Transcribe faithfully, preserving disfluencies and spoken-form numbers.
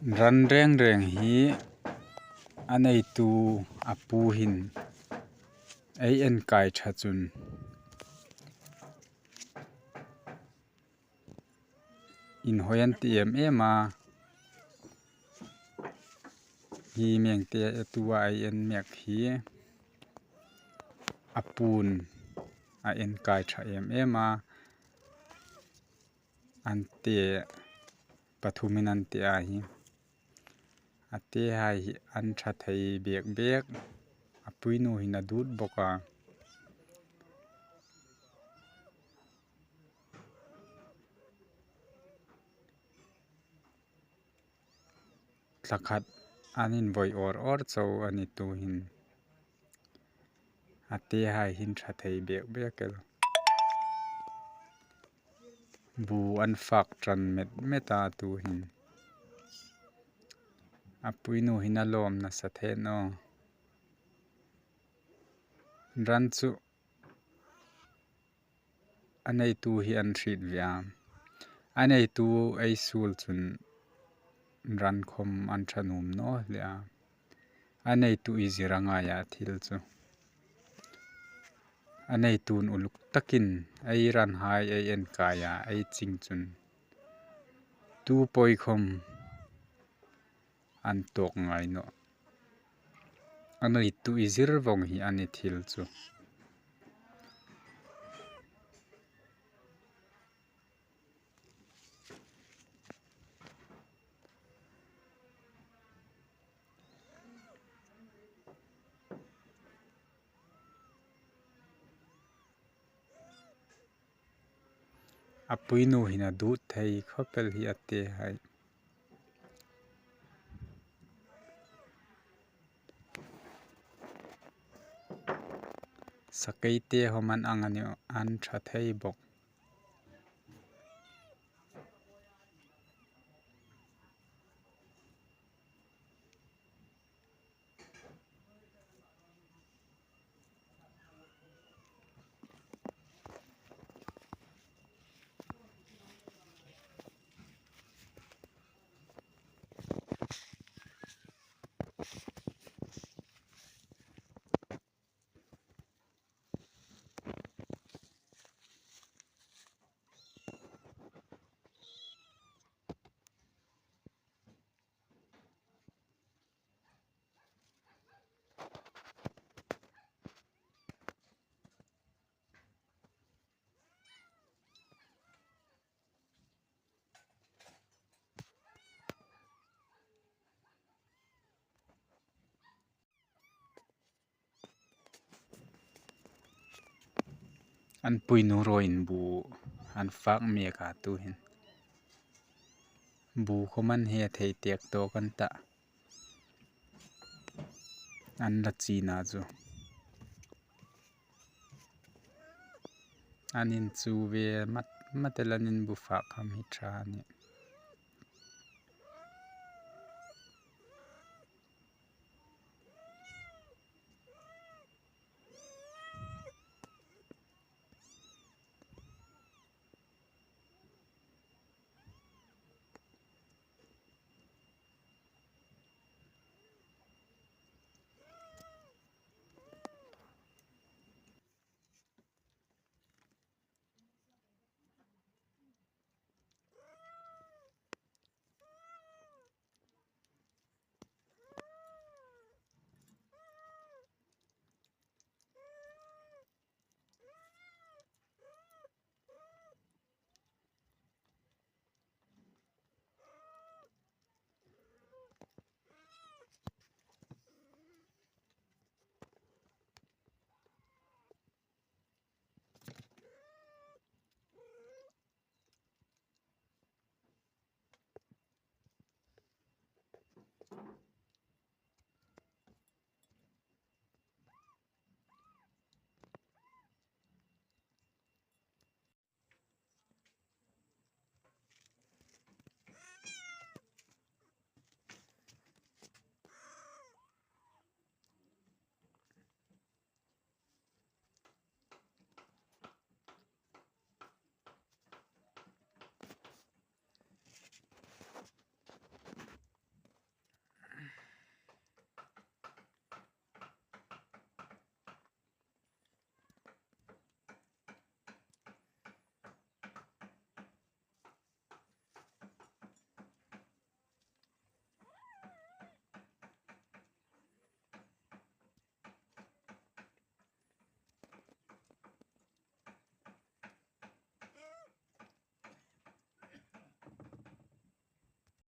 Ran reng reng hi a neitu a pu hin ei enkai ṭha chun inhawi an ti em em a. Hi meng te tua ei en mek hi a pu'n a enkai ṭha em em a. An te pathumin an te a hi. A tehai hi an ṭha thei bek bek. A puinu hin a dut bawk a. Thla khat an invoi awr awr chau a ni tu hin. A tehai hin ṭha thei bek bek el. Bu an fak ṭan met met a tu hin. A puinu hin a lawm nasa thei naw. Ran chu a neitu hi an hriet ve a. A neitu ei suol chun ran khom an ṭha nuom naw hle a. A neitu i zir a ngai a thil chu. A neitu'n uluk takin ei ranhai ei enkai a ei ching chun tu poi khom an tawk ngai naw. A neitu i zir vawng hi a ni thil chu. A puinu hin a dut thei khawp el hi a tehai. Sakeite hawm an ang a ni, an ṭha thei bawk. An puinu ruoiin bu an fak mek a tu hin. Bu khom an he thei tek tawk an ta. An la china chu. An inchu ve mat mat el an inbu fak kham hi ṭha a nih.